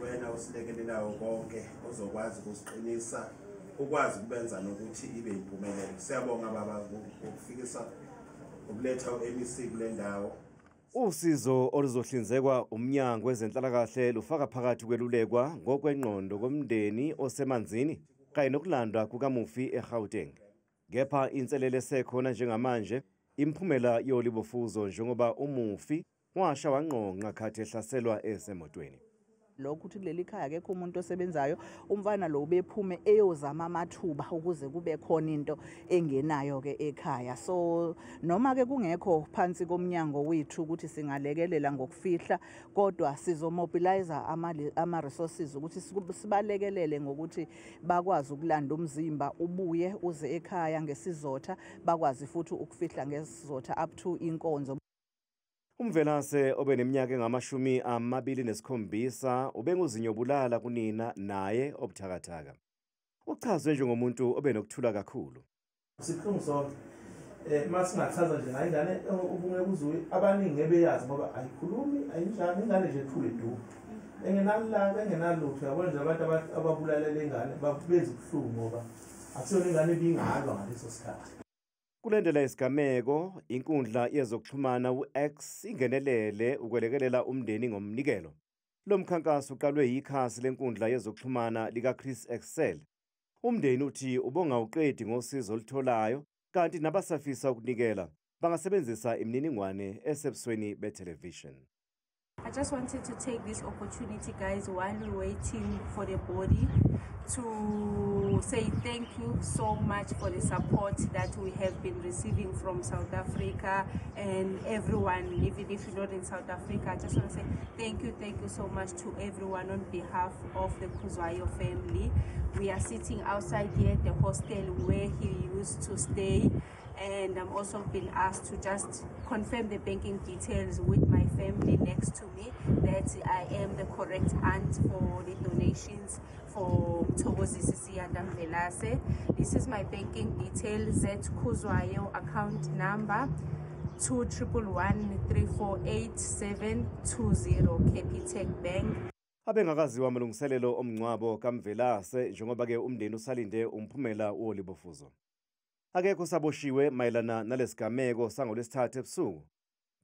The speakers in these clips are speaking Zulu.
Wena usilekelelayo konke, ozokwazi ukusiqinisa, ukwazi ukubenza nokuthi ibe impumelelo. Siyabonga baba ngokufikisa ukuletha u-MEC kule ndawo. Usizo oluzohlinzekwa umnyango wezenhlalakahle lufaka phakathi kwelulekwa ngokwengqondo komndeni osemanzini kanye nokulandwa kukamufi eGauteng. Kepha inselele esekhona njengamanje imiphumela yolibofuzo, njengoba umufi washa wangqongqa khathi ehlaselwa esemotweni. Lokho ukuthi kuleli khaya akekho umuntu osebenzayo, umfana lo ubephume eyozama amathuba ukuze kube khona into engenayo-ke ekhaya. So noma-ke kungekho phansi komnyango wethu ukuthi singalekelela ngokufihla, kodwa sizomobilize ama-resources ukuthi sibalekelele ngokuthi bakwazi ukulanda umzimba ubuye uze ekhaya ngesizotha, bakwazi futhi ukufihla ngesizotha up to inkonzo. UMvelase obeneminyaka engama-27 ubenguzinyobulala kunina naye obuthakathaka. Uchazwe njengomuntu obenokuthula kakhulu. Sibuhlungu sonke. Masingachaza nje ngayo ingane, ubungeke uzwe abaningi ebeyazi ngoba ayikhulumi, ayinjani, ingane nje ethule du. Engenalaka, engenalutho, yabona nje abantu ababulalela ingane benza ubuhlungu ngoba akusiyona ingane ebingalwa ngaleso sikhathi. Kulendela isigameko, inkundla yezokuxhumana u-X ingenelele ukwelekelela umndeni ngomnikelo. Lo mkhankaso uqalwe yikhasi lenkundla yezokuxhumana lika-Chris Excel. Umndeni uthi ubonga uqedi ngosizo olutholayo, kanti nabasafisa ukunikela bangasebenzisa imininingwane esebusweni bethelevishini. I just wanted to take this opportunity, guys, while we're waiting for the body, to say thank you so much for the support that we have been receiving from South Africa and everyone, even if you're not in South Africa. I just want to say thank you so much to everyone on behalf of the Khuzwayo family. We are sitting outside here at the hostel where he used to stay, and I'm also been asked to just confirm the banking details with my family next to me, that I am the correct aunt for the donations for Mthokozisi Siyanda Mvelase. This is my banking details, Z Khuzwayo, account number 2111348720, Capitec Bank. Abengakaziwa amalungiselelo omngcwabo kaMvelase, njengoba-ke umndeni usalinde umphumela wolibofuzo. Akekho osaboshiwe mayelana nalesigameko sangolwesithathu ebusuku.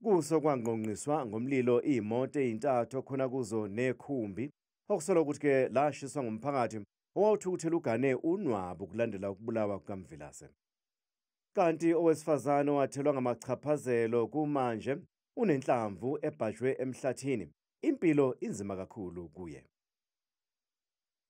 Kuso kwangqongqiswa ngomlilo iy'moto ey'ntathu khona kuzo nekhumbi, okusolwa ukuthi-ke lashiswa ngumphakathi owawuthukuthela ugane unwabu kulandela ukubulawa kukaMvelase. Kanti owesifazane owathelwa ngamachaphazelo kumanje unenhlamvu ebhajwe emhlathini. Impilo inzima kakhulu kuye.